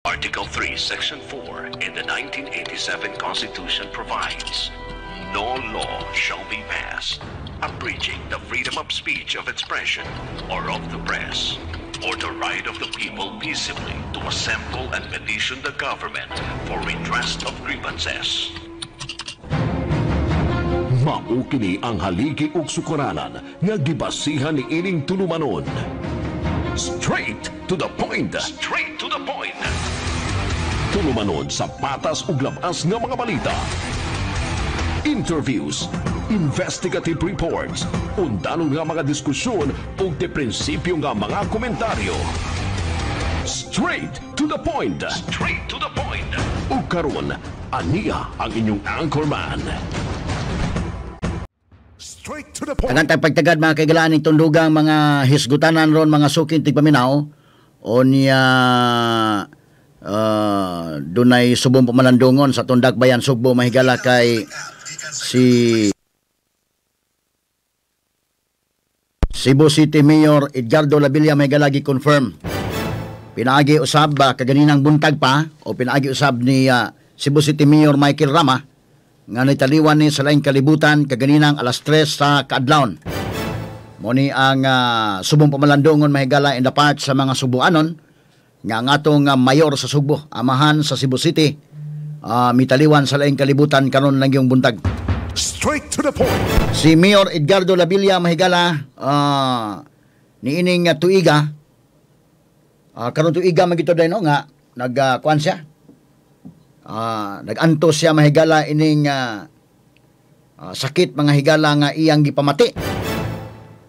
Article 3, Section 4 in the 1987 Constitution provides, "No law shall be passed abridging the freedom of speech, of expression, or of the press, or the right of the people peaceably to assemble and petition the government for redress of grievances." Mao kini ang haligi ug sukaranan nga gibasihan ni ining tulumanon. Straight to the point. Straight to the point. Tulumanon sa patas ug labas nga mga balita. Interviews, investigative reports, undanon nga mga diskusyon ug de prinsipyo nga mga komentaryo. Straight to the point. Straight to the point. Ug karon, ania ang inyong anchorman. Straight to the point. Tagan tag pagtagad, mga kaigalaan, ning tundugang mga hisgutanan ron, mga suking tigpaminaw, o niya dunay subong pamalandungon sa Tundak Bayan, Sugbo, mahigala, kay si Cebu City Mayor Edgardo Labilla, mahigala, gi-confirm pinaagi usab kaganinang buntag pa o pinaagi usab ni Cebu City Mayor Michael Rama nga nitaliwan ni sa laing kalibutan kaganinang alas 3 sa kaadlawon. Mo ni ang subong pamalandungon, mahigala, in the part sa mga Subuanon nga ang atong mayor sa Sugbo, amahan sa Cebu City, mitaliwan sa laing kalibutan karon lang yung buntag. Straight to the point. Si Mayor Edgardo Labilla, mahigala, niining tuiga, karon tuiga man gito no nga nag kuan siya. Nag-antos siya, mahigala, ining sakit, mga higala, nga iyang gipamati.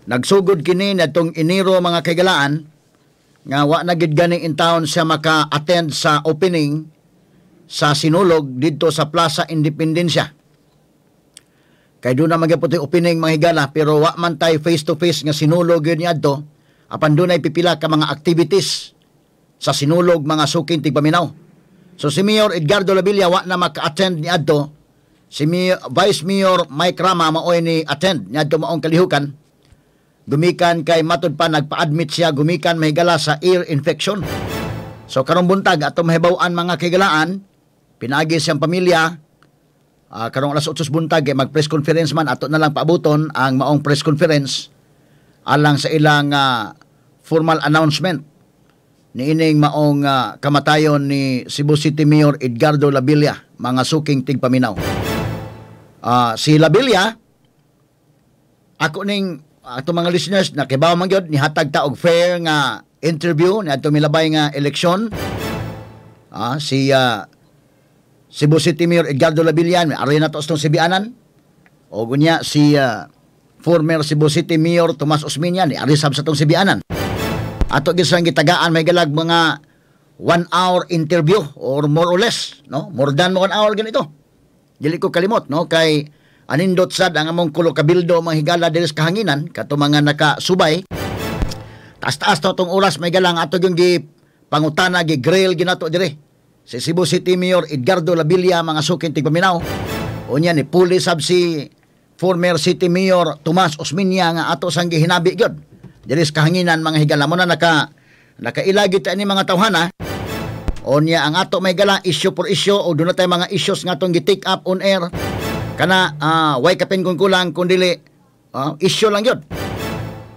Nagsugod kini nadtong Enero, mga kahigalaan, nga wa na gid gani in town siya maka-attend sa opening sa Sinulog didto sa Plaza Independencia. Kay doon na magyapon opening, mga higala, pero wa man tay face to face nga Sinulog yun niadto, apan dunay pipila ka mga activities sa Sinulog, mga suking tigpaminaw. So si Mayor Edgardo Labilla wa na maka-attend niadto. Si Mayor, Vice Mayor Mike Rama maoy ni attend niadto maong kalihukan. Gumikan kay matud pa nagpa-admit siya gumikan, mahigala, sa ear infection. So karong buntag ato mahibaw-an, mga kahigalaan, pinagi siyang pamilya karong alas 8 buntag eh, mag press conference man, ato na lang paabuton ang maong press conference alang sa ilang formal announcement niining maong kamatayon ni Cebu City Mayor Edgardo Labilla, mga suking tigpaminaw. Si Labilla, ako ning ato mga listeners nakibaw man gyud, nihatag ta og fair nga interview ni adto milabay nga eleksyon. Si Cebu City Mayor Edgardo Labilla ari na to sa Sibianan. O gunya si former Cebu City Mayor Tomas Osmeña ni ari sab sa tong Sibianan. Ato gyud silang gitagaan may galag mga 1 hour interview or more or less, no? More than 1 hour ganito. Dili ko kalimot, no? Kay anindot sad ang among kulo kabildo, mga higala, diri sa kahanginan kato mga nakasubay. Taas-taas to tong oras, may galang ato yung gi pangutana, gi grill ginato dire. Si Cebu City Mayor Edgardo Labilla, mga suking tigpaminaw. Unya ni puli sab si former City Mayor Tomas Osmeña nga ato sang gihinabi gyud diri sa kahanginan, mga higala. Mo na nakailagi ta ni mga tawhana. Unya ang ato may gala issue for issue o doon na tayo mga issues nga atong gi-take up on air kana way kapin kung kulang kun dili issue lang yun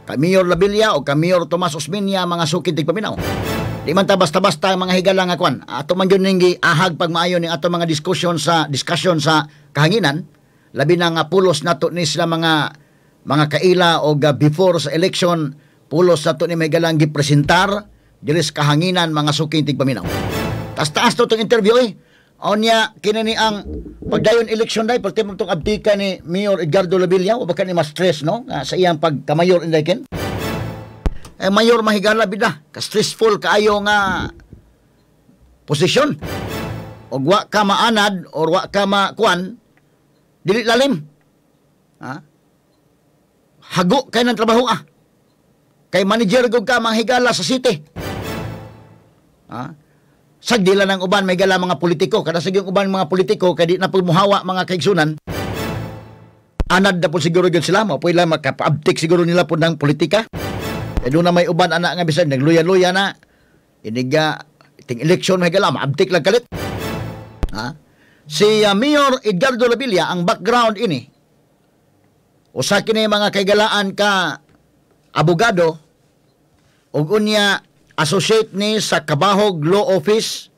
kay Mayor Labilla o kay Mayor Tomas Osmeña, mga suking tigpaminaw. Di man ta basta-basta, mga higala, nga kwan. Ato man yun ning ahag pag maayo ning ato mga discussion sa kahanginan, labi na nga pulos nato ni sila mga kaila o before sa election, pulos nato ni may galang gipresentar diri sa kahanginan, mga suking tigpaminaw. Taas-taas to tong interview eh. Onya kini ni ang pagdayon election day pagti tong abtika ni Mayor Edgardo Labilla o baka ni ma-stress, no, nga sa iyang pagkamayor inday ken. Eh, mayor, mahigala, bida ka stressful kaayo nga posisyon. Og wa ka maanad or wa ka makuan, dili lalim. Ha? Hago kay ng trabaho ah. Kay manager gud ka, mga higala, sa city. Ha? Sagdila ng uban may gala mga politiko kada sa yung uban mga politiko kay di na pud muhawa, mga kaigsunan. Anad na po siguro gyud sila mo pwede lang makapaabtik siguro nila po ng politika. Eh doon na may uban ana nga bisan nagluya-luya na iniga Ting election, mga higala, maabtik lang kalit. Ha? Si Mayor Edgardo Labilla, ang background ini, usa kini mga kaigalaan ka abogado ug unya associate ni sa Cabahug Law Office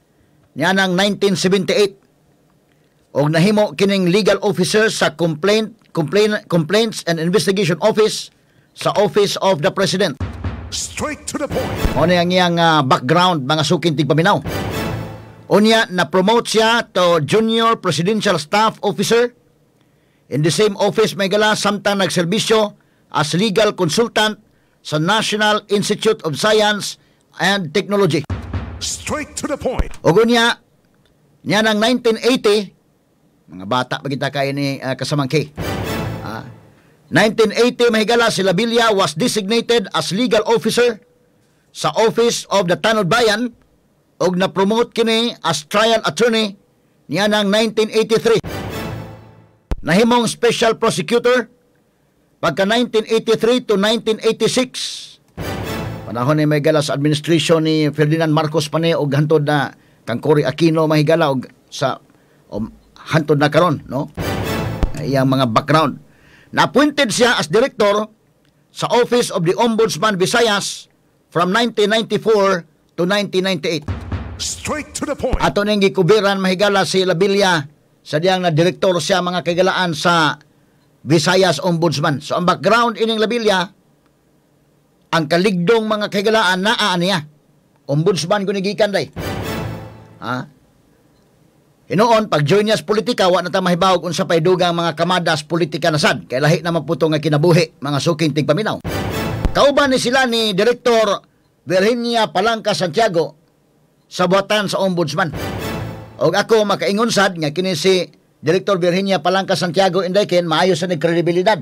niya ng 1978 og nahimo kining legal officer sa Complaints and Investigation Office sa Office of the President. Straight to the point. Mao ni ang iyang background, mga suking tigpaminaw. Unya na-promote siya to Junior Presidential Staff Officer in the same office, mga higala, samtang nagserbisyo as legal consultant sa National Institute of Science and Technology. Straight to the point. Ug unya niya ng 1980, mga bata pa kita kay ni kasamang K. 1980, mga higala, si Labilla was designated as legal officer sa Office of the Tanod Bayan ug na-promote kini as trial attorney niya ng 1983. Nahimong special prosecutor pagka 1983 to 1986. Panahon ni, mga higala, sa administration ni Ferdinand Marcos pa ni og hantod na kang Cory Aquino, mga higala, og sa o, hantod na karon, no? Iyang mga background. Na-appointed siya as director sa Office of the Ombudsman Visayas from 1994 to 1998. Straight to the point. Ato ning gikubiran, mga higala, si Labilla sa diyang na direktor siya, mga kaigalaan, sa Visayas Ombudsman. So ang background ining Labilla, ang kaligdong, mga kaigalaan, naa niya. Ombudsman kung gikan day. Ha? Hinuon, pag join niya sa politika, wa na ta mahibawog unsa pay dugang mga kamadas politika na sad. Kay lahi naman po nga kinabuhi, mga suking tigpaminaw. Kauban ni sila ni Director Virginia Palangka Santiago sa buhatan sa Ombudsman. Og ako makaingon sad nga kini si Director Virginia Palangka Santiago, inday ken, maayo sa kredibilidad.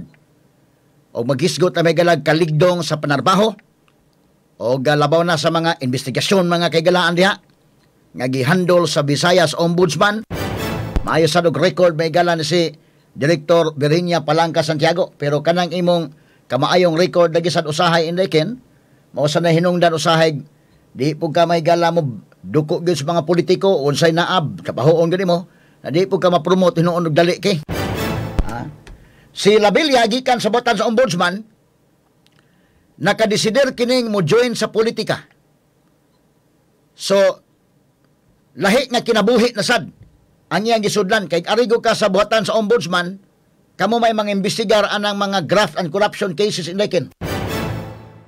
Og maghisgot na, mga higala, kaligdong sa panarbaho og labaw na sa mga investigasyon, mga kaigalaan, diha nga gihandol sa Visayas Ombudsman. Maayo sad og record, mga higala, ni si Director Virginia Palangka Santiago, pero kanang imong kamaayong record lagi sad usahay, inday ken, mao sa na hinungdan usahay di pud ka, mga higala, mo duko gyud sa mga politiko unsay naab kapahuon gyud mo na di pud ka ma-promote hinuon og dali kay. Ha? Si Labilla gikan sa buhatan sa Ombudsman, nakadesider kining mo join sa politika. So lahi nga kinabuhi na sad ang iyang gisudlan kay arigo ka sa buhatan sa Ombudsman, kamo may mga imbestigar anang mga graft and corruption cases, inday ken.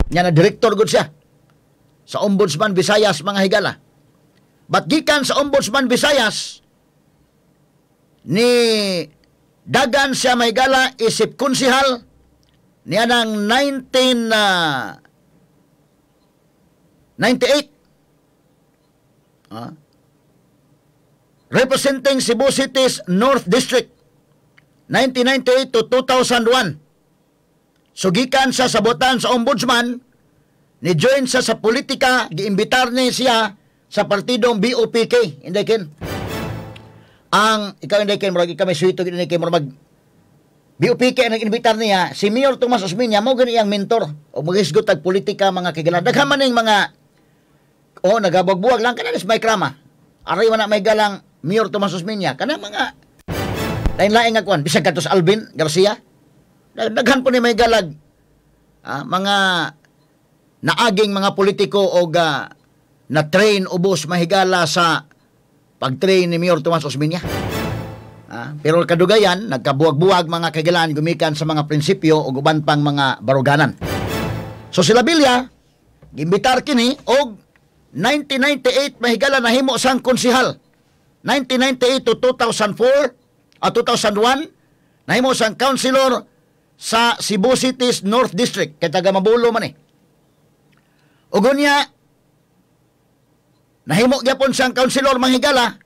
Nya na director gud siya sa Ombudsman Visayas, mga higala. But gikan sa Ombudsman Visayas, ni dagan siya, mga higala, isip konsihal niya ng 1998. Representing Cebu City's North District 1998 to 2001. So gikan sa sabotan sa Ombudsman, ni join siya sa politika, giimbitar ni siya sa partidong BOPK. Inday ken. Ang ikaw, inday ken, murag ikaw may suwito gid, inday ken, murag mag BOPK ang nag-imbitar niya. Si Mayor Tomas Osmeña mo gani iyang mentor o maghisgot tag politika, mga kaigalaan. Daghan man ning mga o nagabuwag-buwag lang kana may krama. Aray man na may galang Mayor Tomas Osmeña kana mga lain-lain nga kuan bisag kadto sa Alvin Garcia. Daghan po ni may galag mga naaging mga politiko o na train ubos, mga higala, sa pag-train ni Mayor Tomas Osmeña. Pero kadugayan, nagkabuwag-buwag, mga kaigalaan, gumikan sa mga prinsipyo o uban pang mga baruganan. So sila Bilya, gimbitar kini og 1998, mga higala, nahimo sang konsihal. 1998 to 2004 at 2001 nahimo sang councilor sa Cebu City's North District kay taga Mabulo man eh. Ug unya nahimo gyapon siyang councilor, mga higala,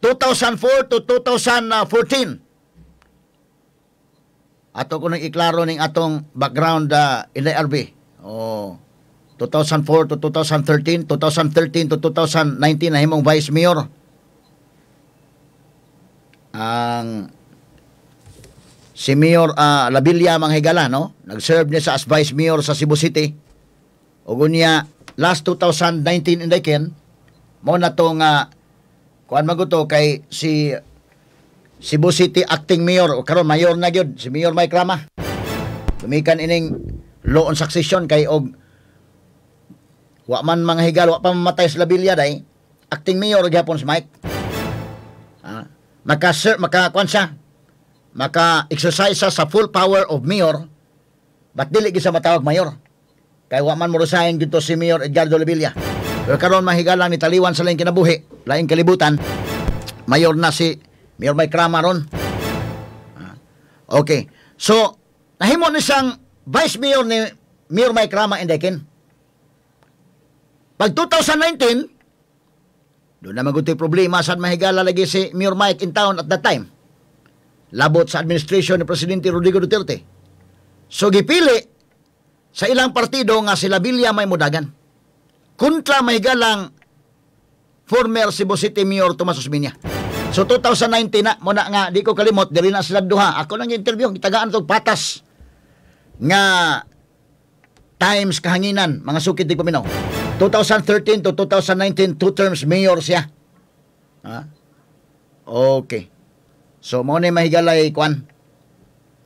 2004 to 2014. Ato ko nang iklaro ning atong background, LRB. Oh, 2004 to 2013, 2013 to 2019 nahimong vice mayor. Ang si Mayor Labilla, mga higala, no? Nag-serve niya sa as vice mayor sa Cebu City. Ug unya last 2019, inday ken, Mo na to nga kuan maguto kay si Cebu City acting mayor o karon mayor na gyud si Mayor Mike Rama. Gumikan ining law on succession kay og wa man mga higal, wa pa mamatay sa Labilla day, acting mayor gyapon si Mike. Ah, maka sir, maka kuan siya, maka exercise siya sa full power of mayor, but dili gyud siya matawag mayor. Kay wa man mo resign dito si Mayor Edgardo Labilla. Pero karon mahigalang ni taliwan sa laing kinabuhi, laing kalibutan, mayor na si Mayor Mike Rama ron. Ah, okay. So, nahimo ni siyang vice mayor ni Mayor Mike Rama Indekin. Pag 2019, doon na magutoy problema sa mahigala lagi si Mayor Mike in town at that time. Labot sa administration ni Presidente Rodrigo Duterte. So gipili sa ilang partido nga si Labilla may mudagan. Kontra mahigalang former Cebu City Mayor Tomas Osmeña. So 2019 na, muna nga, di ko kalimot, diri na sila duha. Ako lang interview, gitagaan itong patas nga times kahanginan, mga sukid di paminaw. 2013 to 2019, two terms mayor siya. Ha? Okay. So, mo ni mahigalay, kwan.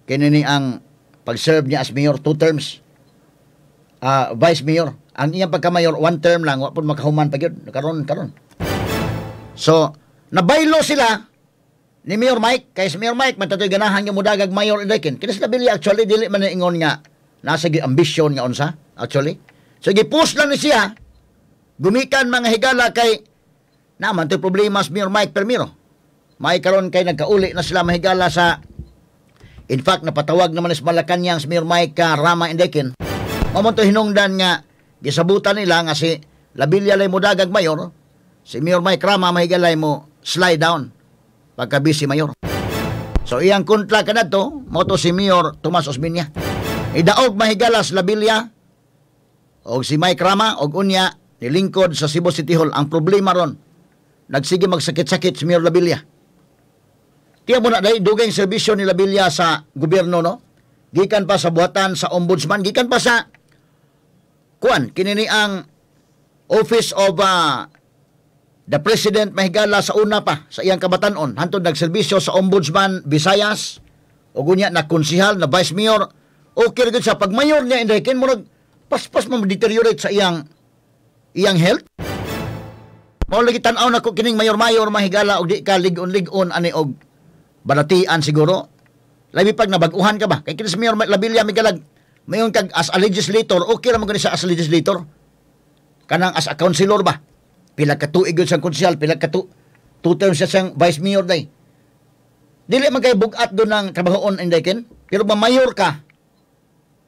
Kini ni ang pag-serve niya as mayor, two terms. Ah, vice mayor. Ang iyang pagka-mayor, one term lang, wa pud makahuman pa gyud. Karon, karon. So, nabaylo sila ni Mayor Mike, kay si Mayor Mike, man tatoy ganahan nga mudagag mayor indekin. Kini sila Billy actually, dili man ingon nga nasa gi ambisyon nga unsa, actually. So, gipost lang ni siya, gumikan mga higala kay naman to'y problema sa Mayor Mike Permiro. May karon kay nagkauli na sila mahigala sa, in fact, napatawag naman is Malacanang si Mayor Mike Rama Indekin. Mao to hinungdan nga gisabutan nila nga si Labilla lay mudagag mayor, si Mayor Mike Rama mahigalay mo slide down pagka busy mayor. So iyang kontra kanadto mao to si Mayor Tomas Osmeña. Idaog mahigala sa Labilla og si Mike Rama og unya nilingkod sa Cebu City Hall. Ang problema ron, nagsige magsakit-sakit si Mayor Labilla. Tiya mo na dahil dugay serbisyo ni Labilla sa gobyerno, no? Gikan pa sa buhatan sa ombudsman, gikan pa sa kuan kinini ang Office of the President mahigala sa una pa sa iyang kabatanon hantod nagserbisyo sa Ombudsman Visayas ug unya na konsihal, na vice mayor. Okay ra gyud sa pagmayor niya indekin, murag paspas mo deteriorate sa iyang iyang health. Mao lagi tan-aw nako kining mayor-mayor mahigala og di ka lig-on-lig-on ani og balatian siguro. Labi pag nabag-uhan ka ba? Kay kini si Mayor Labilla migalag mayon kag as a legislator, okay ra man gani sa as a legislator. Kanang as a councilor ba? Pila ka tuig yun siyang konsehal, pila ka two terms siya siyang vice mayor day. Dili man kay bugat doon ng trabahoon indekin, pero mamayor ka.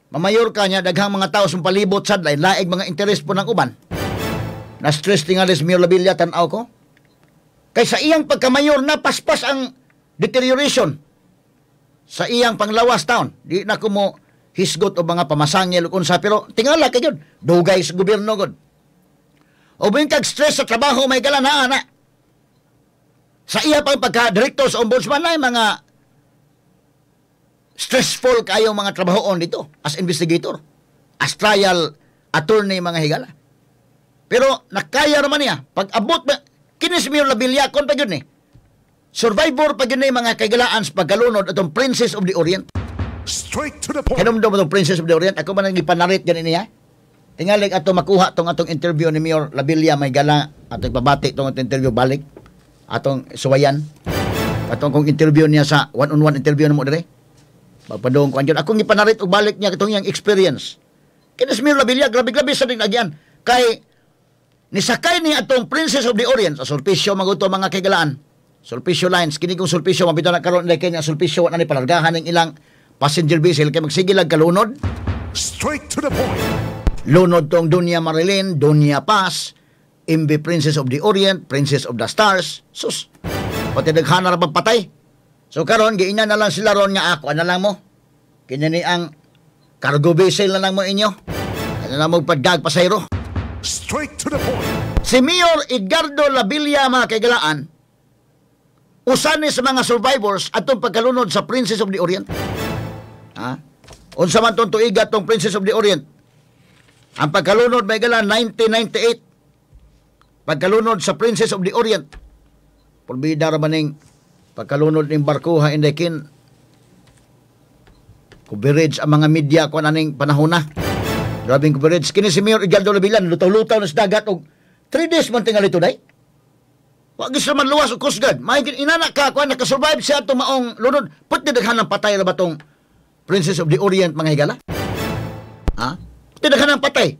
Mamayor ka niya, daghang mga tao sa palibot sad lain laig mga interes po ng uban. Na stress tingali si Mayor Labilla tan-aw ko. Kay sa iyang pagkamayor na paspas ang deterioration sa iyang panglawas taon. Di na ko mo hisgot o mga pamasangil o unsa, pero tingala kay yun, dugay sa gobyerno gud. O kag stress sa trabaho may gala na ana. Sa iya pang pagka-director sa ombudsman na mga stressful kayo mga trabahoon dito as investigator, as trial attorney mga higala. Pero nakaya naman niya. Pag abot ba, kinis Mayor Labilla, kon pa yun eh. Survivor pa yun eh, mga kaigalaan sa pagkalunod atong Princess of the Orient. Straight to the point. Hinumdum itong Princess of the Orient. Ako man ang ipanarit yan niya. Tingalig ato makuha tong atong interview ni Mayor Labilla may gala atong ipabati tong atong interview balik atong suwayan atong kong interview niya sa one-on-one interview na mo dire pagpadung ko andiyan akong ipanarit og balik niya katong iyang experience. Kini si Mayor Labilla grabe-grabe sa dinagyan kay nisakay ni atong Princess of the Orient sa Sulpicio maguto mga kaigalaan. Sulpicio Lines kini kong Sulpicio mabitaw na karon kay nga Sulpicio wa na ni palargahan ning ilang passenger vessel kay magsige lang kalunod. Straight to the point. Lunod tong Dunya Marilyn, Dunya Paz, MV Princess of the Orient, Princess of the Stars. Sus, pati daghana ra bang patay. So karon giingnan na lang sila ron nga ako ana lang mo. Kini ni ang cargo vessel na lang mo inyo. Ano na mo pagdag pasayro. Straight to the point. Si Mayor Edgardo Labilla mga kaigalaan, usan ni sa mga survivors atong pagkalunod sa Princess of the Orient. Ha? Unsa man tong tuiga tong Princess of the Orient? Ang pagkalunod may gala 1998. Pagkalunod sa Princess of the Orient. Purbida ra ba ning pagkalunod ning barko ha, Inday Kin? Coverage ang mga media kuan aning panahon na. Grabing coverage. Kini si Mayor Edgardo Labilla, lutaw-lutaw na sa dagat og 3 days man tingali to day. Wa gyud man luwas og Coast Guard. May inana ka kuan, nakasurvive siya ato maong lunod. Put daghan ng patay ra ba tong Princess of the Orient, mga higala? Ha? Put daghan ng patay.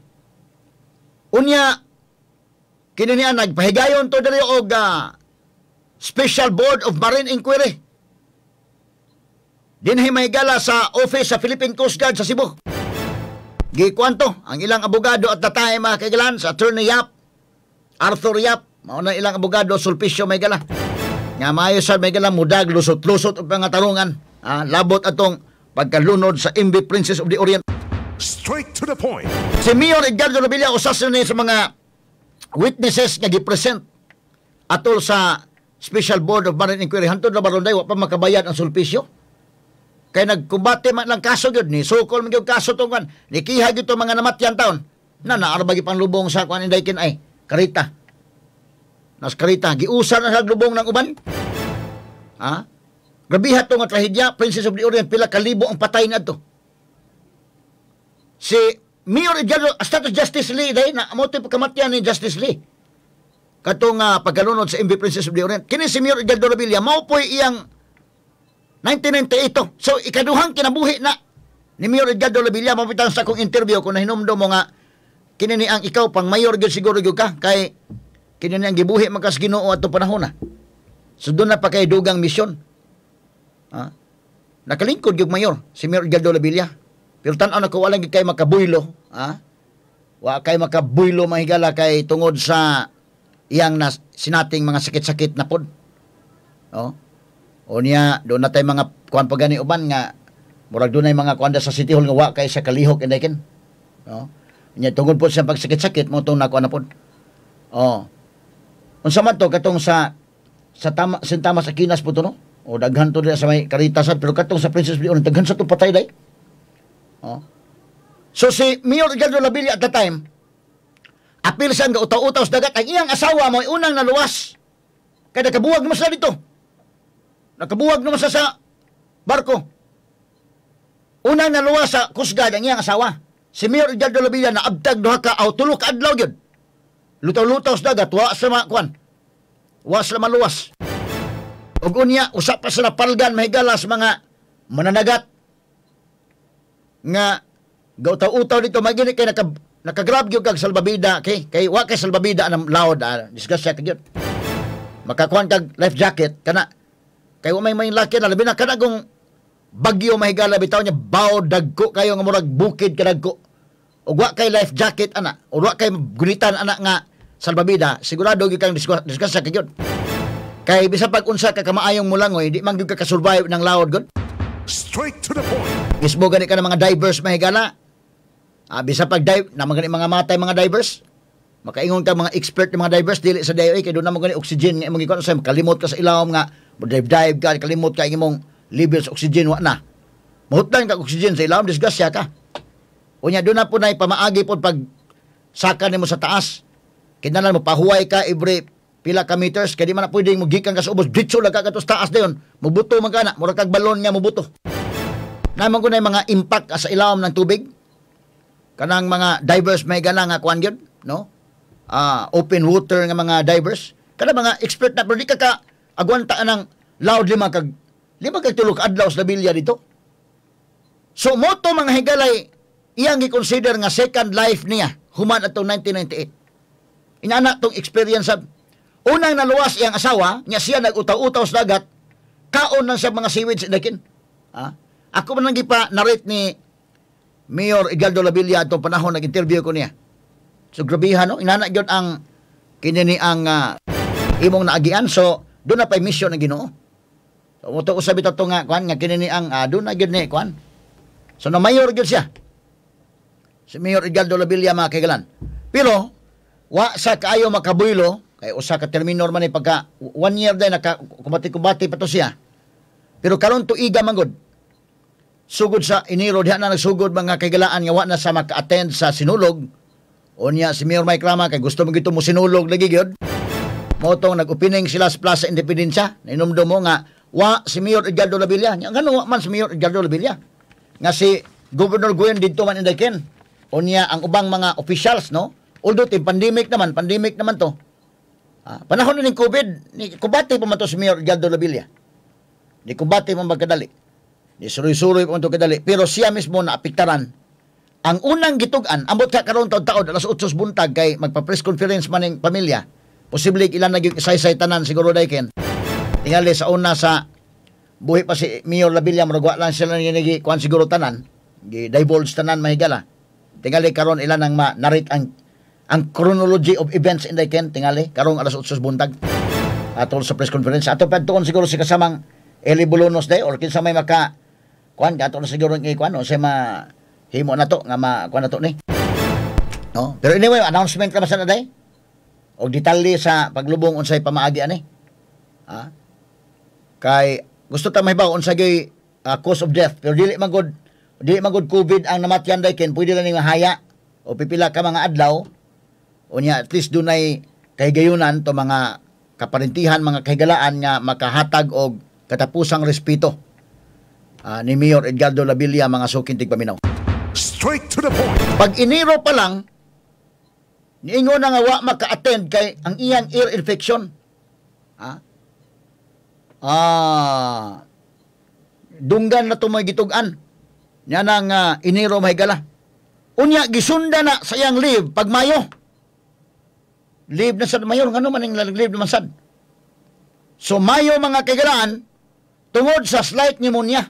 Unya kini niya nagpahigayon to diri og Special Board of Marine Inquiry. Dinhi, mahigala, sa office sa Philippine Coast Guard sa Cebu. Gikuanto ang ilang abogado at the time, mga kaigalan, sa Attorney Yap, Arthur Yap, mao na ilang abogado, Sulpicio, mahigala. Nga maayo sa, mahigala, mudag lusot-lusot og mga tarungan. Ah, labot atong pagkalunod sa MV Princess of the Orient. Straight to the point. Si Mayor Edgardo Revilla usas ni sa mga witnesses nga gi-present atol sa Special Board of Marine Inquiry. Hantod na baron day, wa pa makabayad ang Sulpicio. Kay nagkumbate man lang kaso gyud ni sukol man gyud kaso tong kan. Nikiha gyud mga namatyan taon. Na naa ra pang lubong sa kuan, Inday Kin, ay karita. Nas karita giusa na sa lubong ng uban. Ha? Grabiha to nga trahedya, Princess of the Orient, pila kalibo ang patay niadto. Si Mayor Edgardo, status Justice Lee dahil na mo pagkamatyan ni Justice Lee. Katong pagkalunod sa MV Princess of the Orient. Kini si Mayor Edgardo Revilla, mao po'y iyang 1998 to. So ikaduhang kinabuhi na ni Mayor Edgardo Revilla. Mapitan sa akong interview kung nahinumdum mo nga kini ni ang ikaw pang mayor gyud siguro gyud ka kay kini ni ang gibuhi man kas Ginoo atong panahon na. So doon na pa kay dugang misyon. Ha? Nakalingkod gyud mayor si Mayor Edgardo Revilla. Pero tan-aw na ko wala gyud kay makabuylo, ha? Wa kay makabuylo, mahigala, kay tungod sa iyang nas, sinating mga sakit-sakit na pod. Oh. O niya, doon na tayo mga kuan pa gani uban nga murag dunay mga kuan sa City Hall nga wa kay sa kalihok, Inday Kin. No? Nya tungod po sa pagsakit-sakit mo tong nakuan na pod. Oh. Unsa man to katong sa tama St. Thomas Aquinas po to, no? O daghan to dira sa may Caritas, pero katong sa Princess of the daghan sa to patay day. Oh. So si Mayor Edgardo Labilla at the time, apil siya nga utaw-utaw sa dagat, ang iyang asawa mo unang naluwas. Kaya nakabuwag naman sila dito. Nakabuwag naman siya sa barko. Unang naluwas sa Coast Guard ang iyang asawa. Si Mayor Edgardo Labilla na abtag duha ka aw tulo ka adlaw gyud. Lutaw-lutaw sa dagat, wa sa mga kuan. Wa sila maluwas. Ug unya usa pa sila palgan, mahigala, sa mga mananagat nga gautaw-utaw dito magini kay nakagrab gyud kag salbabida kay wa kay salbabida ang laod, ah, disgrasya ka gyud. Makakuan kag life jacket kana kay wa may laki na labi na kana kung bagyo, mahigala, bitaw niya baw dagko kayo nga murag bukid ka dagko ug wa kay life jacket ana ug wa kay gunitan ana nga salbabida, sigurado gyud kang disgrasya ka gyud kay bisan pag unsa ka kamaayong mulangoy, di man gyud ka kasurvive ng laod gud. Straight to the point. Mismo gani ka ng mga divers, mahigala. Ah, bisa pag dive, na mga mga matay mga divers. Makaingon ka mga expert ng mga divers dili sa DOA kay doon na mo gani oxygen nga imong gikuan sa kalimot ka sa ilawom nga dive dive ka, kalimot ka imong level sa oxygen wa na. Mahutdan ka oxygen sa ilawom, disgrasya ka. Unya doon na po na pamaagi po pag saka nimo sa taas. Kinahanglan mo pahuway ka every pila ka meters kay di man na pwedeng mo gikan ka sa ubos, ditso lang ka kadto sa taas dayon. Mubuto man ka na, mura kag balon nga mubuto. Naman ko na yung mga impact sa ilawom ng tubig. Kanang mga divers may gana nga kuan gyud, no? Ah, open water nga mga divers. Kana mga expert na pero di ka ka agwanta ng loud 5 kag 3 ka adlaw sa bilya dito. So moto, mga higalay, iyang gi-consider nga second life niya human atong 1998. Inana tong experience sa unang naluwas iyang asawa niya, siya nag-utaw-utaw sa dagat, kaon lang siya mga seaweeds dakin. Ha? Ako man lang gipa narrate ni Mayor Edgardo Labilla atong panahon nag-interview ko niya. So grabihan, no, inana gyud ang kini ni ang imong naagian, so doon na pay mission ng Ginoo. So mo to usab ito nga kuan nga kini ni ang doon na gyud ni kuan. So na mayor gyud siya. Si Mayor Edgardo Labilla, mga kaigalan. Pero wa sa kaayo makabuylo kay usa ka termino man ni pagka one year din naka kumbati-kumbati pa to siya. Pero karon tuiga man gud, sugod sa Enero diha na nagsugod, mga kaigalaan, nga wa na sa maka-attend sa sinulog. Unya si Mayor Mike Rama kay gusto mo gito mo sinulog lagi gyud. Mao tong nag-opening sila sa Plaza Independencia. Nainumdum mo nga wa si Mayor Edgardo Labilla. Nya ngano wa man si Mayor Edgardo Labilla? Nga si Governor Gwen didto man Inday Ken. Unya ang ubang mga officials, no? Although ti pandemic naman to. Panahon ni COVID, ni kubate pa man to si Mayor Edgardo Labilla. Ni kubate pa magkadali. Ni suroy-suroy pa man to kadali. Pero siya mismo naapektaran. Ang unang gitug-an, ambot ka karon taud-taud alas 8 buntag kay magpa-press conference man ning pamilya. Posible ilan na gyud isaysay tanan siguro dayken. Tingali sa una sa buhi pa si Mayor Labilla, murag wa lang sila ngi kuan siguro tanan, gi divulge tanan mahigala. Tingali karon ilan ang ma-narrate ang chronology of events in dayken tingali karong alas 8 buntag. Atol sa press conference ato padtuon siguro si kasamang Eli Bolonos day or kinsa may maka kuan ato na siguro ngi kuan o sa ma himo na to nga ma kuan na to ni. No? Pero anyway, announcement ka man sa na day. Og detalye sa paglubong unsay pamaagi ani. Ha? Kay gusto ta mahibaw unsa gyud cause of death, pero dili man gud COVID ang namatyan day ken, pwede lang ning mahaya o pipila ka mga adlaw unya at least dunay kahigayunan to mga kaparentihan, mga kahigalaan nga makahatag og katapusang respeto ni Mayor Edgardo Labilla, mga suking tigpaminaw. Straight to the point. Pag Enero pa lang, niingon na nga wa maka-attend kay ang iyang ear infection. Ha? Dunggan na to may gitug-an. Nya nang Enero mahigala. Unya gisunda na sa iyang leave pag Mayo. Leave na sa mayor, ngano man ning leave naman sad. So Mayo, mga kaigalaan, tungod sa slight pneumonia.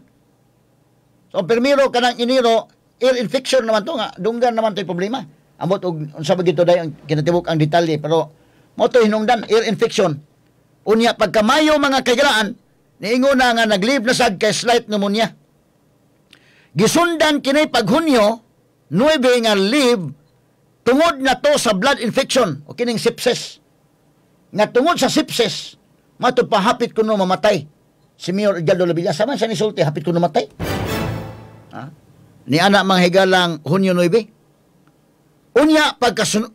So primero kanang Enero, ear infection naman to nga dunggan naman to problema. Ambot og unsa ba gito day ang kinatibuk ang detalye, pero mo to hinungdan ear infection. Unya pagka Mayo, mga kaigalaan, niingon na nga nag-leave na sad kay slight pneumonia. Gisundan kini pag Hunyo 9 nga leave tungod na to sa blood infection o kining sepsis. Nga tungod sa sepsis, matud pa hapit kuno mamatay si Mayor Edgardo Labilla. Sama siya nisulti, hapit kuno matay. Ha? Ni ana mga higalang Hunyo 9. Unya pagkasun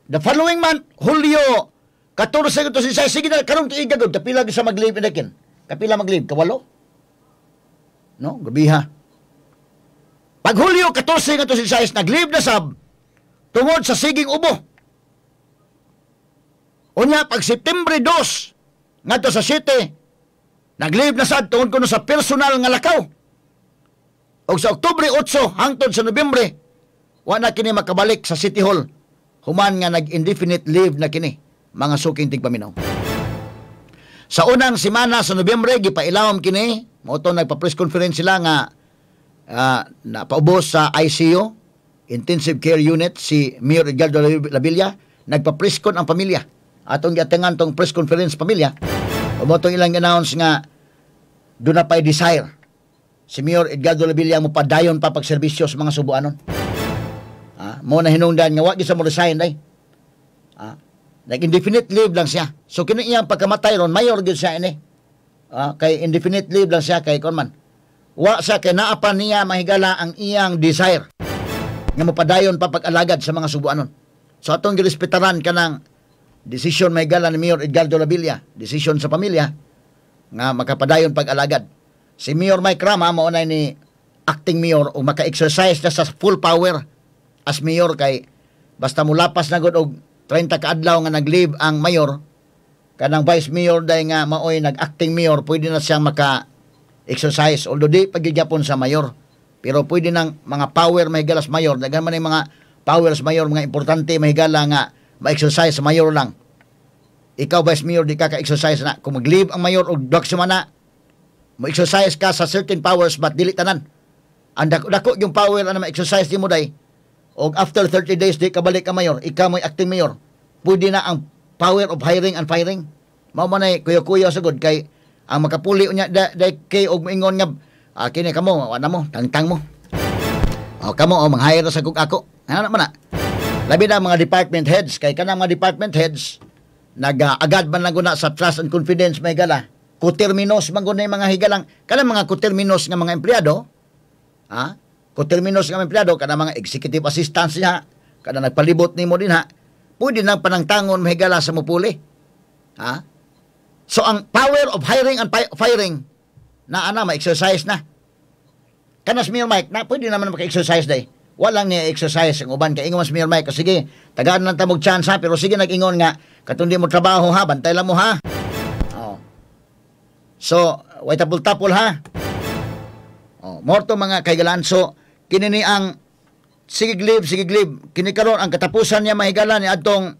the following month, Hulyo 14 to 16, sige na karon tuiga gud kapila gyud sa mag-leave inakin. Kapila mag-leave kawalo. No, gabiha. Pag Hulyo 14 to 16, nag-leave na sab tungod sa siging ubo. Unya pag September 2 ngadto sa 7, nag-leave na sad tungod kuno sa personal nga lakaw. Og sa Oktubre 8 hangtod sa Nobyembre, wa na kini makabalik sa City Hall human nga nag-indefinite leave na kini, mga suking tigpaminaw. Sa unang semana sa Nobyembre gipailawom kini, mao to nagpa-press conference sila nga napaubos sa ICU, Intensive Care Unit, si Mayor Edgardo Labilla. Nagpa-press con ang pamilya. Atong giatengan tong press conference pamilya. Mao tong ilang announce nga duna pay desire si Mayor Edgardo Labilla mo padayon pa pagserbisyo sa mga Subuanon. Mo na hinungdan nga wa gyud sa mo resign day. Nag-indefinite leave lang siya. So kini iyang pagkamatay ron, mayor gyud siya ini. Kay indefinite leave lang siya kay kon man. Wa siya kay naa pa niya mahigala ang iyang desire nga mopadayon pa pag-alagad sa mga Subuanon. So atong girespetaran kanang decision mahigala ni Mayor Edgardo Labilla, decision sa pamilya nga makapadayon pag-alagad. Si Mayor Mike Rama mao na ni acting mayor o maka-exercise na sa full power as mayor kay basta mulapas na gud og 30 ka adlaw nga nag-leave ang mayor, kanang vice mayor day nga maoy nag-acting mayor, pwede na siyang maka-exercise, although di pagigyapon sa mayor, pero pwede nang mga power mahigala sa mayor. Daghan man yung mga powers mayor, mga importante mahigala nga ma-exercise sa mayor lang. Ikaw vice mayor, di ka ka-exercise na kung mag-leave ang mayor og duha ka semana, mo-exercise ka sa certain powers but dili tanan. Ang dako, dako yung power na ma-exercise nimo day, og after 30 days di ka balik ka mayor, ikaw mo'y acting mayor, pwede na ang power of hiring and firing. Mao man ay kuyo-kuyo sa good kay ang makapuli unya da, da kay og moingon nga kini kamo wa na mo tangtang mo. O kamo o mang-hire sa kug ako. Ano man na? Labi na mga department heads kay kanang mga department heads nag-agad man lang guna sa trust and confidence may gala. Coterminous man guna yung mga higalang kanang mga coterminous nga mga empleyado. Ha? Coterminous nga mga empleyado kanang mga executive assistants niya, Kada nagpalibot nimo dinha, pwede nang panangtangon, mahigala, sa mupuli. Ha? So ang power of hiring and firing na ana ma-exercise na. Kanas Mayor Mike na pwede naman maka-exercise day. Walang niya exercise ang uban kay ingon mas Mayor Mike, sige, tagaan lang ta mo chance ha, pero sige nag-ingon nga katundi mo trabaho ha, bantay lang mo ha. Oh. So, way tapol-tapol ha. Oh, morto mga kaigalan. So, kini ni ang sigiglib, sigiglib. Kini karon ang katapusan niya, mahigala, ni adtong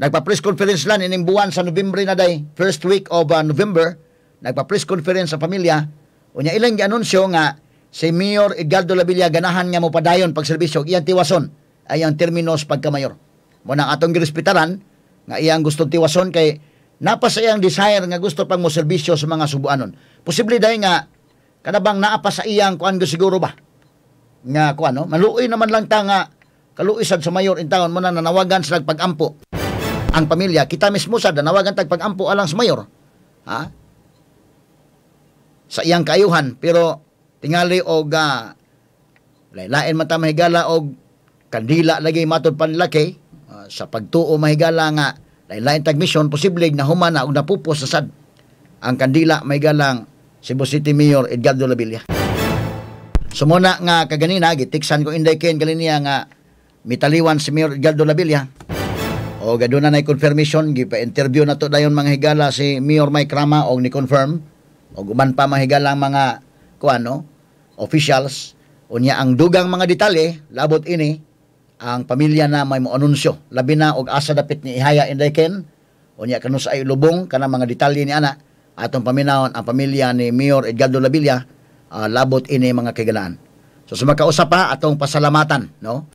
nagpa-press conference lang ining buwan sa Nobyembre na day, first week of November, nagpa-press conference sa pamilya. Unya ilang gianunsyo nga si Mayor Edgardo Labilla ganahan nga mopadayon pagserbisyo, iyang tiwason ay ang terminos pagkamayor. Mo nang atong girespetaran nga iyang gustong tiwason kay napa sa iyang desire nga gusto pang moserbisyo sa mga Subuanon. Posible dahil nga kanabang naa pa sa iyang kuan siguro ba nga kuan, no, maluoy naman lang ta nga kaluoy sad sa mayor in town mo na nanawagan sa pag-ampo ang pamilya. Kita mismo sad nanawagan tag pag-ampo alang sa mayor, ha, sa iyang kaayuhan, pero tingali og lain man ta, mahigala, og kandila lagi matud panlaki sa pagtuo, mahigala, nga lain tag mission. Posible na human na og napupos sa sad ang kandila, mahigalang Cebu City Mayor Edgardo Labilla. So muna nga kaganina gitiksan ko Inday Ken galiniya nga mitaliwan si Mayor Edgardo Labilla. O gaduna na confirmation, gipa-interview na to dayon, mga higala, si Mayor Mike Rama og ni confirm og uban pa, mga higala, ang mga kuano officials. Unya ang dugang mga detalye labot ini, ang pamilya na may mo anunsyo, labi na og asa dapit ni ihaya, Inday Ken. Unya kanus ay lubong kana mga detalye ni ana, atong paminawon ang pamilya ni Mayor Edgardo Labilla labot ini, mga kaigalaan. So sa makausap pa atong pasalamatan, no,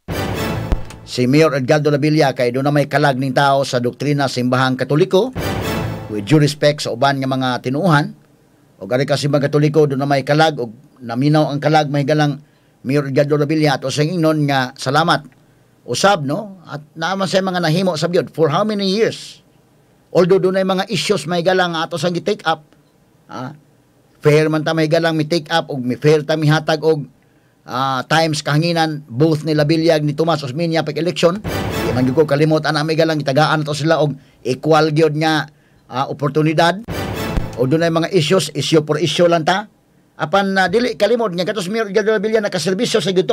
si Mayor Edgardo Labilla kay doon na may kalag ning tao sa doktrina Simbahang Katoliko. With due respect sa uban nga mga tinuuhan o gari ka Simbahang Katoliko, doon na may kalag og naminaw ang kalag, mahigalang Mayor Edgardo Labilla, at usang ingnon nga salamat usab, no, at naaman sa mga nahimo sa gyud for how many years, although doon ay mga issues, mahigalang, ato sang gi-take up, ah, fair man ta, mahigalang, mi take up og mi fair ta mihatag og times kahanginan both ni Labilla ni Tomas Osmeña pag election. Di man gyud ko kalimot ana, mahigalang, gitagaan to sila og equal gyud nga oportunidad o doon ay mga issues, issue for issue lang ta. Apan dili kalimot nga katos Mayor Edgardo Labilla nakaserbisyo sa gyud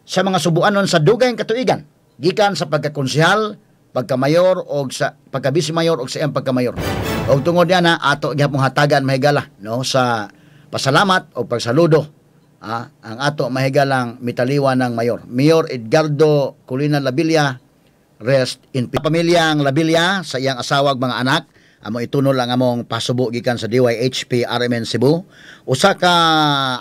sa mga Subuanon sa dugay katuigan gikan sa pagkakonsehal, pagkamayor og sa pagka-vice mayor og sa iyang pagkamayor. Og tungod niya na ato gihapon hatagan, mahigala, no, sa pasalamat o pagsaludo ang ato mahigalang mitaliwan ng mayor. Mayor Edgardo Colina Labilla, rest in peace. Pamilyang Labilla sa iyang asawa ug mga anak, amo itunol ang among pasubo gikan sa DYHP RMN Cebu. Usa ka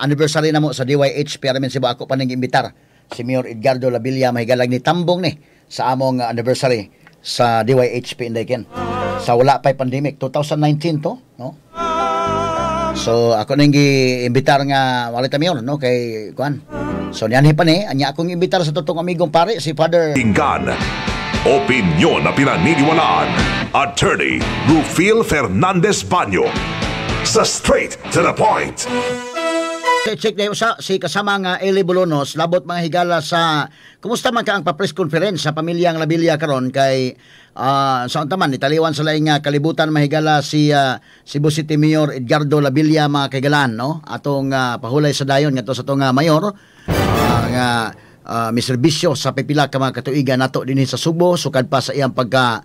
anniversary namo sa DYHP RMN Cebu, ako pa ning imbitar si Mayor Edgardo Labilla, mahigalag, ni tambong ni sa among anniversary sa DYHP, Inday Ken. Sa wala pa'y pandemic, 2019 to, no? So ako ning giimbitar nga wala ta mayor, no, kay kuan. So nianhi pa ni, anya akong imbitar sa totoong amigong pare si Father Tinggan. Opinyon na pinaniniwalaan. Attorney Rufil Fernandez Banyo. Sa Straight to the Point. Check na usa si kasama nga Eli Bolonos labot, mga higala, sa kumusta man ka ang pa-press conference sa pamilyang Labilla karon kay sa unta man italiwan sa laing nga kalibutan, mahigala, si Cebu City Mayor Edgardo Labilla, mga kaigalan, no, atong pahulay sa dayon ngadto sa atong mayor nga miserbisyo sa pipila ka mga katuigan nato dinhi sa Subo, sukad pa sa iyang pagka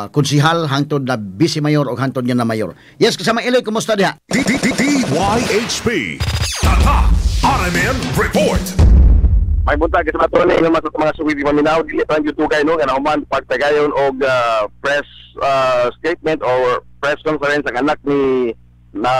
konsihal hangtod na vice mayor o hangtod nga na mayor. Yes, kasama Eli, kumusta diha? DYHP. Tatak RMN Report. May buntag sa ato ni nga mga suwi maminaw, dili pa gyud dugay, no, nga nahuman pagtagayon og press statement or press conference ang anak ni na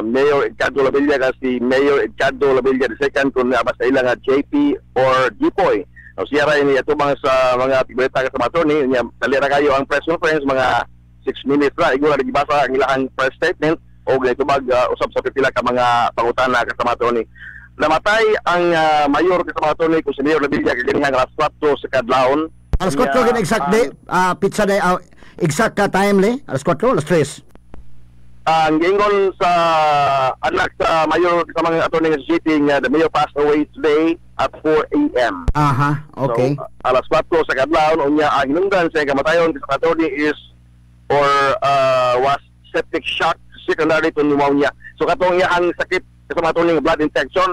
Mayor Edgardo Labilla nga si Mayor Edgardo Labilla II, kung ba sa ilang nga JP or Jipoy. No, siya ra ini atubang sa mga tigbeta sa mga attorney niya. Dali ra kayo ang press conference, mga 6 minutes ra igwa ra gibasa ang ilang press statement og naitubag usab sa pipila ka mga pangutana kasama attorney. Namatay ang mayor, kasama attorney, kung si Mayor Labilla kaganihang alas 4 sa kadlawon. Alas 4 gin exact day, pizza day, exact ka time le, alas 4, alas 3. Ang giingon sa anak sa mayor sa mga attorney nga si JP nga the mayor passed away today at 4 a.m. So, alas 4 sa kadlawon, unya ang hinungdan sa iyang kamatayon sa attorney is or was septic shock secondary to pneumonia. So katong iyang sakit sa mga attorney nga blood infection.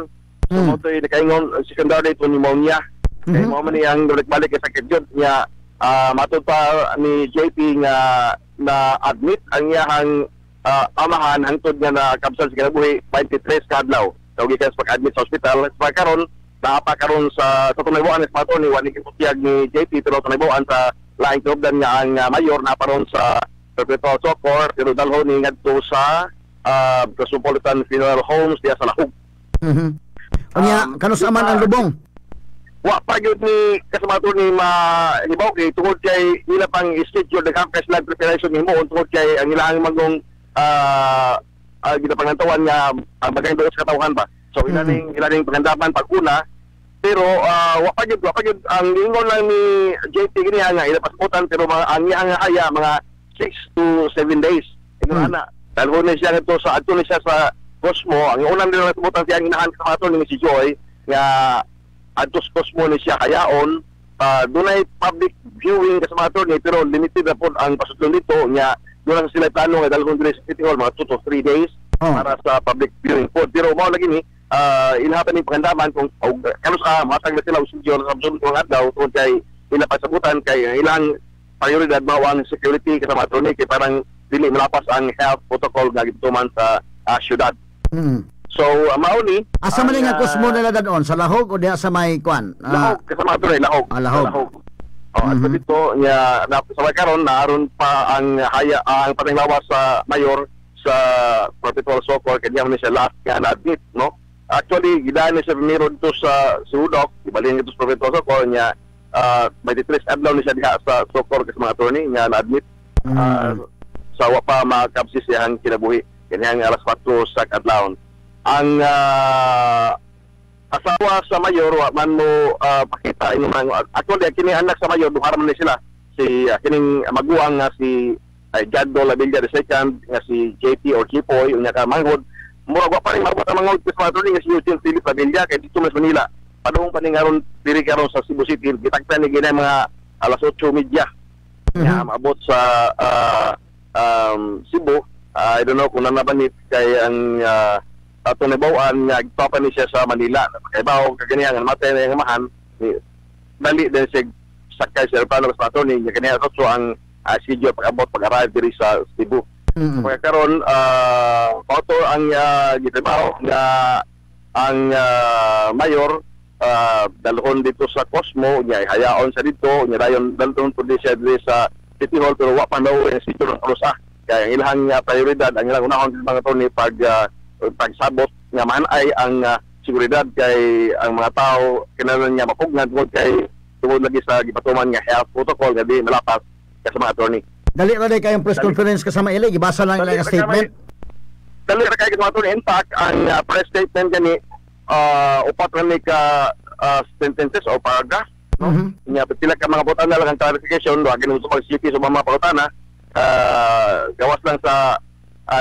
So mao to'y nakaingon secondary to pneumonia. Kay mao man iyang balik-balik kay sakit yun niya. Matod pa ni JP nga na admit ang iyang amahan hangtod nga nakabsan sa kinabuhi 23 ka adlaw. So gikan sa pag-admit sa ospital sa karon, naa pa karon sa tunayboan sa attorney, wa ni giputiyag ni JP, pero tunayboan sa laing tinubdan nga ang mayor naa pa ron sa Perpetual Succour, pero dalhon ni ngadto sa Cosmopolitan Funeral Homes diya sa Lahug. Unya, kanus man ang lubong? Wa pa gyud ni kasama ni mahibaw kay tungod kay ila pang schedule, daghan kay sila preparation himuon tungod kay ang ilang magong ginapangantawan nga ang bagay doon sa katawhan ba. So ila ning pangandaman pag una, pero wa pa gyud. Ang ingon lang ni JP gini nga ila pasputan, pero mga ang iyang haya mga 6 to 7 days. Ingon ana. Dalhon ni siya ngadto sa adto ni siya sa Cosmo. Ang unang nila nasubutan siya ang inahan sa ato ni si Joy nga adto sa Cosmo ni siya kayaon. Dunay public viewing kasama attorney, pero limited na po ang pasudlon dito nga doon na sila plano nga dalhon diri sa City Hall mga 2 to 3 days para sa public viewing po. Pero mao lagi ni ilhapan ni pangandaman kung og kanus matag na sila og schedule sa sunod nga adlaw tungod kay ila pasabutan kay ang ilang prioridad mao ang security kasama attorney kay parang dili malapas ang health protocol nga gituman sa syudad. So mao ni Asa man ang, nga Cosmo nila dadon, sa Lahog o diha sa may kwan? Lahog kasama attorney, Lahog. Ah, Lahog. Sa Lahog. Oh, at dito niya na, sa may karon naaron pa ang haya ang patenglawas sa mayor sa Perpetual Succour kay diya man siya last nga na-admit, no? Actually, gidaan ni siya primero dito sa Sudok, ibalhin dito sa Perpetual Succour niya, 23 adlaw ni siya diha sa Succour kasi mga attorney nga na-admit. Sa wa pa makabsi siyang kinabuhi kaniyang alas 4 sa kadlawon. Ang asawa sa mayor wa man mo pakita ini mga, actually kini anak sa mayor, duha man ni sila, si kining maguwang nga si Jado Labilla the second nga si JP or Jipoy, unya ka manghod murag wa pa rin mabot ang manghod sa attorney nga si Eugene Philip Labilla kay dito mas Manila padung pa ni ngaron diri karon sa Cebu City. Gitagta ni gina mga alas 8:30 nga maabot sa Cebu. I don't know kung nanabanit kay ang ato nabawan nga gitopa ni siya sa Manila. Kay bawo kaganiya nga namatay na yung amahan, ni, dali din siya sakay sa aeroplano sa attorney nga kaniya so ang schedule pag-abot, pag-arrive diri sa Cebu. Kaya karon auto ang gitrabaho nga ang mayor dalhon dito sa Cosmo nya hayaon sa dito nya dayon dalhon pud siya diri sa City Hall, pero wa pa daw ang schedule ng oras. Kaya ang ilang prioridad, ang ilang unahon sa mga attorney pag pagsabot nga man ay ang seguridad kay ang mga tao kinahanglan nga mapugnan tungod kay tungod lagi sa gipatuman nga health protocol nga di malapas sa mga attorney. Dali ra day kayong press Dali. conference kasama ili, gibasa lang Dali ilang ra statement. Dali ra kay kasama attorney. In fact, ang press statement gani upat ra ni ka sentences o paragraph, no? Nya pila ka mga butana lang ang clarification, wa ginu sa CP sa mga pangutana, gawas lang sa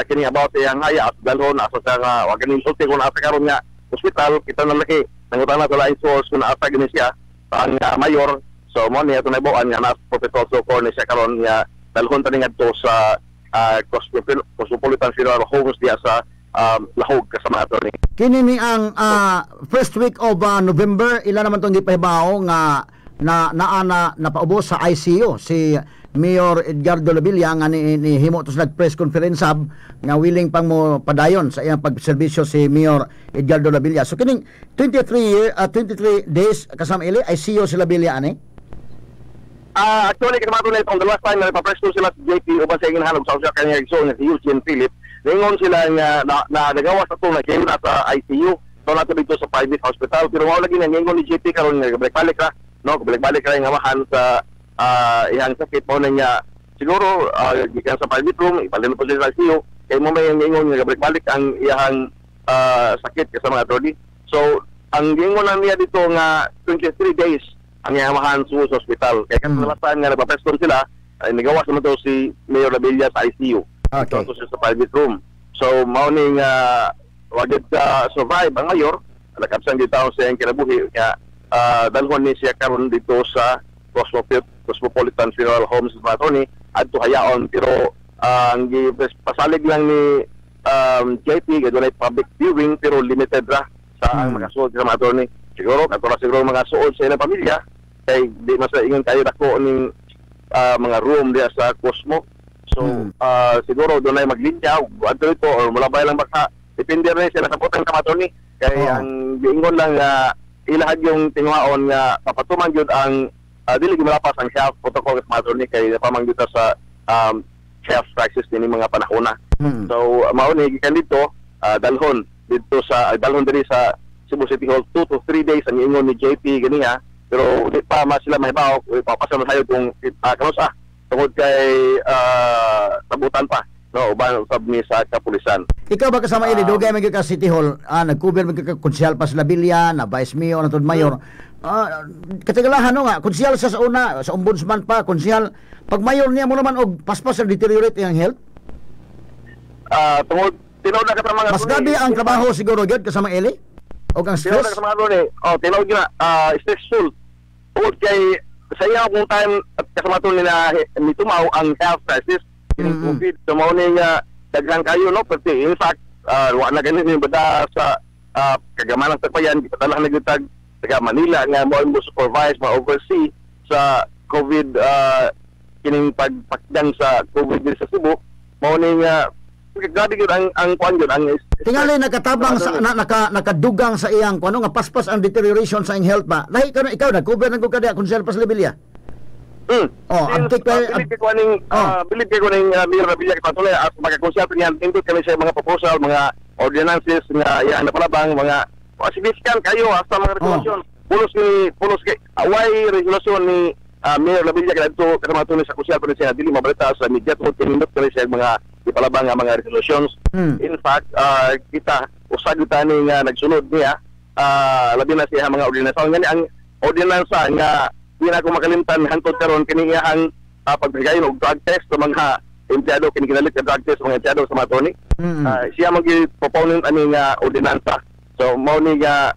kini about iyang haya at dalhon asa sa nga wa gani sulti kung asa karon nga ospital. Kita na laki nangutana sa laing source kung asa gani siya ang mayor. So mo niya tunay buan nga nas Perpetual Succour ni siya karon nga dalhon tani ngadto sa Cosmopolitan Funeral Homes diya sa Lahog kasama attorney. Kini ni ang first week of November ila naman tong gipahibaw nga na naa na napaubos sa ICU si Mayor Edgardo Labilla nga ni himo to sa press conference sab nga willing pang mo padayon sa iyang pagserbisyo si Mayor Edgardo Labilla. So kining 23 year 23 days kasama ili ICU si Labilla ani. Actually, kasama attorney, itong the last time na nagpa-press sila si JP uban sa ingin halog sa usa kanya igsoon nga si Eugene Philip, ningon sila nga na nagawa sa itong na na sa ICU. So nato dito sa private hospital. Pero mao lagi na ningon ni JP karon nga balik-balik ra, no? Balik-balik ra yung amahan sa iyang sakit mo na niya siguro gikan sa private room ibalhin po siya sa ICU kay mo may ningon nga balik-balik ang iyang sakit kasama attorney. So ang gingon lang niya dito nga 23 days ang iyang amahan sa ospital. Kaya kasi last time nga nagpa-press con sila, ay nagawas naman to si Mayor Labilla sa ICU. Dito siya sa private room. So mao ning wa gyud ka survive ang mayor, nakabsan gyud taon sa iyang kinabuhi nga dalhon ni siya karon dito sa Cosmopolitan Funeral Homes mga attorney, adto hayaon, pero ang pasalig lang ni JP kay dunay public viewing pero limited ra sa ang makasuod sa mga attorney. Siguro kato ra siguro mga suod sa ilang pamilya kay di man sa ingon kayo dako ning mga room diya sa Cosmo. So siguro dunay maglinya adto dito or mulabay lang baka, depende rin sila sa putang sa attorney kay ang giingon lang nga ilahag yung tinguhaon nga papatuman gyud ang dili gyud malapas ang health protocol sa mga attorney kay napamang dito sa health crisis nini mga panahona. So mao ni gikan dito dalhon dito sa dalhon diri sa Cebu City Hall, 2 to 3 days ang ingon ni JP ganiha, pero di pa ma sila mahibaw, di pa pa sila masayo kung kanus-a tungod kay sabutan pa no uban usab ni sa kapulisan. Ikaw ba, kasama ini, dugay man gyud ka City Hall, nag-cover man gyud ka konsyal pa sa Labilla, na vice mayor, na mayor. Katigalahan no nga konsyal siya sa una, sa ombudsman pa, konsyal. Pag mayor niya mo naman og paspas ang deteriorate iyang health. Tungod tinuod na ka sa mga Mas gabi ang trabaho siguro gyud, kasama Eli. Og ang Tinuod na stress. ka sa mga attorney. Oh, tinuod gyud na stressful. Tungod kay sa iya kung time at kasama to nila ni tumaw ang health crisis kining COVID. So mao ni nga daghan kayo no, pati in fact wa na ganit ni bada sa kagamanan sa payan, gipadalah na gyud tag taga Manila nga mo mo supervise, ma oversee sa COVID, kining pagpakdan sa COVID diri sa Cebu. Mao ni nga grabe gyud ang kuan gyud ang Tingali nakatabang sa na, nakadugang sa iyang kuno nga paspas ang deterioration sa iyang health ba. Lahi ka na ikaw nag-cover na gud ka diha konsyal pa sa Labilla. Oh, Since, abtik bilib kay ko aning bilib kay ko ning Mayor Revilla kay patuloy as magakonsyato niya, nindot kami sa mga proposal, mga ordinances nga iyang napalabang, mga significant kayo hasta mga resolution. Pulos ni pulos kay away resolution ni Mayor Revilla kay adto kasama ni sa konsyal pa siya dili mabalita sa media tungod kay nindot kami sa mga ipalabang nga mga resolutions. In fact, kita usag kita ni nga nagsunod niya, labi na siya mga ordinansa. Ngani ang ordinansa nga di na ako makalimtan hantod karon kini iyang pagbigayon og drug test sa mga empleyado, kini kinalit nga drug test sa mga empleyado sa mga attorney. Siya man proponent ani nga ordinansa. So mao ni nga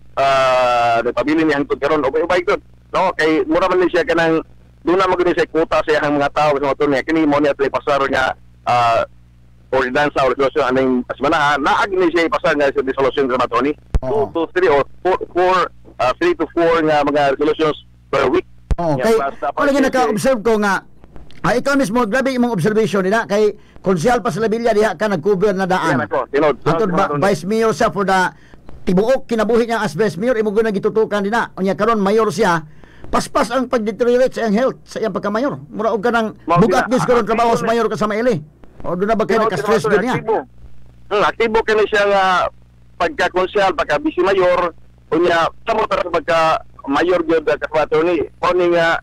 nagpabili ni hangtod karon ubay-ubay gud. No, kay mura man ni siya kanang doon na magud siya quota sa iyang mga tao sa mga attorney. Kini mo niya pasar nga ordinansa o resolution aning semana naag ni siya ipasar nga sa resolution sa mga attorney. 2 to 3 or 4 4 3 to 4 nga mga resolutions per week. Oh, Yeah, kay basta kung lagi naka-observe ko nga ikaw mismo grabe imong observation nila kay konsyal pa sa Labilla diha ka nag-cover na daan. Yan ako, tinod. Hantod ba, vice mayor siya for the tibuok kinabuhi niya as vice mayor imo gud gitutukan dinha. Unya karon mayor siya, paspas ang pag-deteriorate sa iyang health sa iyang pagka-mayor. Mura og kanang Mao bugat gina- gyud karon trabaho sa aktibo mayor kasama ili. O doon na ba kayo naka-stress Tinuod, gyud niya? Aktibo. Aktibo kini siya nga pagka-konsyal, pagka vice mayor, unya samo ta sa pagka mayor gyud kasama attorney. Mao ni nga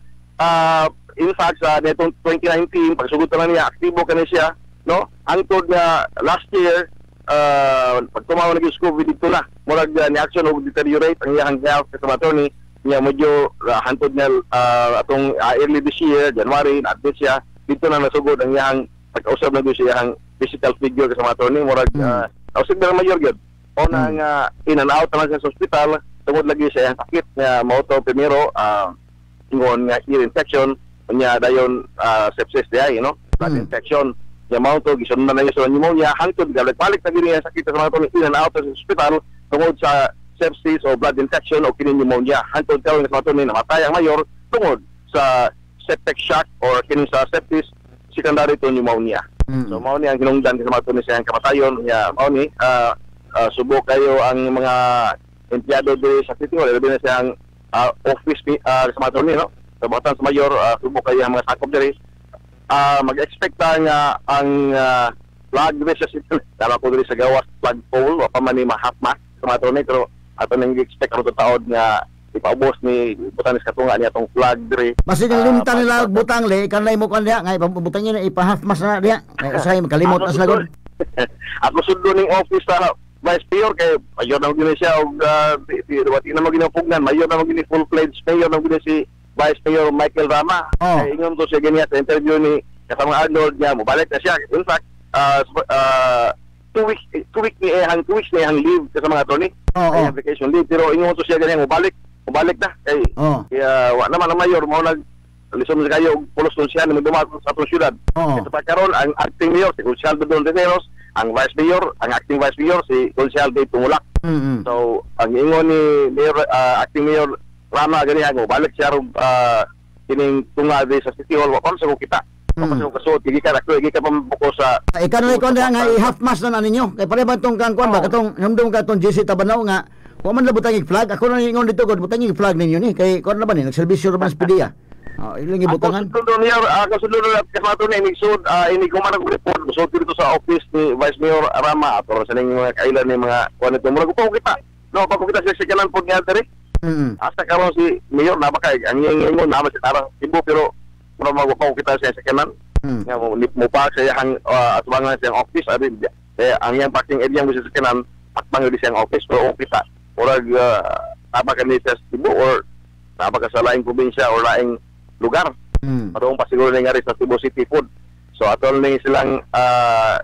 in fact sa netong 2019 pagsugod na niya aktibo kini siya, no? Hangtod nga last year pag tumaw na gyud sa COVID dito na murag ni action og deteriorate ang iyang health kasama attorney niya, medyo hantod niya atong early this year January na-admit siya dito na nasugod ang iyang pag-usab na gyud siya iyang physical figure kasama attorney, murag usab na mayor gyud o na nga in and out na lang siya sa ospital tungod lagi sa iyang sakit nga mao to primero ingon nga ear infection, unya dayon sepsis diay no, blood infection nya mao to gisundan na niya sa pneumonia hangtod balik na gyud niya sakit sa mga attorney, in and out sa ospital tungod sa sepsis o blood infection o kini pneumonia hangtod karon sa mga attorney namatay ang mayor tungod sa septic shock or kini sa sepsis secondary to pneumonia. So mao ni ang hinungdan sa mga attorney sa iyang kamatayon nya mao ni subok kayo ang mga empleyado diri sa City Hall, labi na siyang office ni sa mga attorney no. Sa buhatan sa mayor, subok kayo ang mga sakop diri. Mag-expect ta nga ang flag diri sa City Hall. Tama ko diri sa gawas flag pole wa pa man ni ma-half mast sa mga attorney, pero ato nang expect aron taod nga ipaubos ni butan ni katunga niya tong flag diri. Masin yung limtan nila butang le, kanlay mo kan diha, nga ibabutang niya na ipa-half mast na diha. Kay usahay makalimot na sila gud. Ako sudlo ning office sa Vice Mayor kay mayor na gini siya og di na mo ginapugnan, mayor na mo gini, full-fledged mayor na gini si Vice Mayor Michael Rama. Kay ingon to siya ganyan sa interview ni kasamang Arnold niya mobalik na siya. In fact, 2 weeks 2 week ni iyang 2 weeks ni iyang leave sa mga attorney. Oo. Ay, vacation leave, pero ingon to siya ganyan, mobalik na kay kaya wa naman ang mayor mo nag lison sa kayo og pulos siya na magdumago sa atong syudad. Ito pa karon ang acting mayor si Konsehal Dodong Riveros, ang vice mayor, ang acting vice mayor si Konsehal Dave Tumulak. So ang ingon ni Mayor acting mayor Rama ganiha, mo balik siya ron kining tunga di sa City Hall, wa pa sa ko kita. Wa pa sa ko kasuot, gikan ako, gikan pa mo ko sa Ikaw na ikaw na nga i-half mast na na ninyo. Kay pare ba tong kang kuan ba katong numdum ka tong GC Tabanao nga wa man labutang flag. Ako na ingon dito god, butang flag ninyo ni kay kuan na ba ni nagserbisyo ra man sa PDEA. Oh, ilang ibutangan. Ako sudlo mayor, ako sudlo na kasmato na inig sud, inig kuman og report, so dito sa office ni Vice Mayor Rama ato sa ning mga kailan ni mga kuan ito. Murag ko kita. No, pa ko kita sa sekanan pod niya diri. Asa karon si Mayor na ba kay ang iyang ingon na si tarang Cebu, pero murag magwapaw kita sa sekanan. Nga mo mo pa sa iyang atubangan sa iyang office abi eh, ang iyang parking area mo sa sekanan atbang di siyang office, pero okay kita. Murag taba ka ni sa Cebu or taba ka sa laing probinsya or laing lugar. Padung pa siguro ni nga sa Cebu City food. So atol ni silang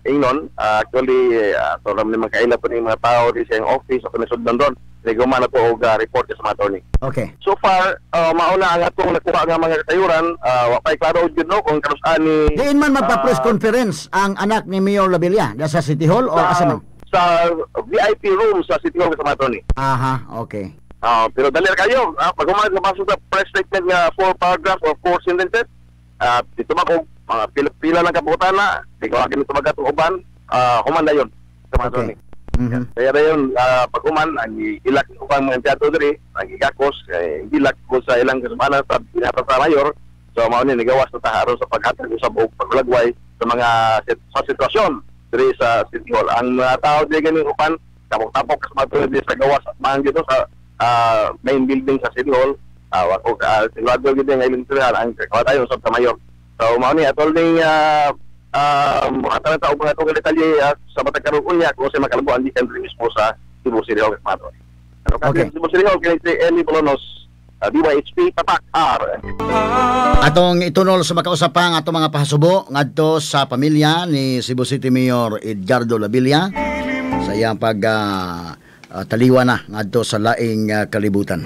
ingnon, actually ato ra ni makaila po ni mga tao di sa iyang office o kanasudlan doon. Niguman na po og report sa mga attorney. So far, mauna ang atong nakuha nga mga katayuran, wa pay klaro jud no kung kanus-an ni Diin man magpa-press conference ang anak ni Mayor Labilla sa City Hall o asa man? Sa VIP room sa City Hall sa mga attorney. Aha, okay. Pero dali ra kayo, pag human mapasok sa press statement nga 4 paragraphs or 4 sentences, dito ba kung mga pila lang kabutan na, di ko akin ito magatong uban, human na yun sa mga attorney. Kaya na yun, pag human, ang ilak upang mga empleyado diri, ang igakos, ilak ko sa ilang kasamanan sa binata sa mayor, so mao ni nagawas na taharon sa paghatag usab og paglagway sa mga sa sitwasyon diri sa City Hall. Ang mga tao diri ganing upan, tapok-tapok sa mga attorney diri sa gawas at mga dito sa main building sa City Hall, wako sigurado gid nga ilang tirahan ang kawatayon sa mayor. So mao ni atol ning mga tao mga itong detalye sa matag karon unya kung sa makalabuan di kan mismo sa Cebu City Hall mato. Ano Okay. Cebu City Hall kini si Eli Bolonos, DYHP Tatak R. Atong itunol sa makausapang atong mga pahasubo ngadto sa pamilya ni Cebu City Mayor Edgardo Labilla sa iyang pag taliwa na ngadto sa laing kalibutan.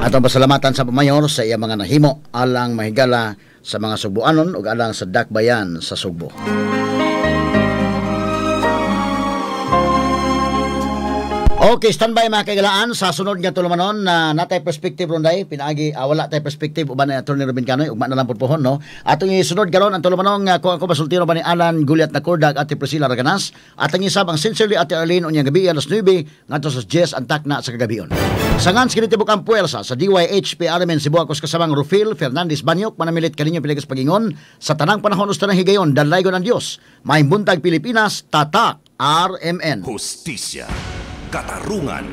Atong pasalamatan sa pamayor sa iyang mga nahimo alang mahigala sa mga Sugboanon ug alang sa dakbayan sa Sugbo. Okay, standby mga kaigalaan sa sunod nga tulumanon na natay perspective ronday pinaagi wala tay perspective uban ni Attorney Robin Canoy, ugma na lang pud pohon no. Atong isunod karon ang tulumanon nga kuan ko basultiro ba ni Alan Guliat Nakordag at Priscilla Raganas at ang isab ang sincerely Ate Arlene unyang gabi alas 9 ngadto sa Jess ang takna sa kagabion. Sangan sa kinitibok ang puwersa sa DYHP RMN Cebu, akos kasamang Rufil Fernandez Banyok manamilit kaninyo pinagas pagingon sa tanang panahon usta ng higayon dalaygon ang Dios. Maayong buntag Pilipinas, Tatak RMN. Hustisya, katarungan,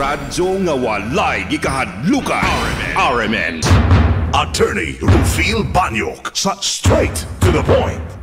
radyo nga walay gikahadlukan. RMN. Attorney Rufil Banyok sa Straight to the Point.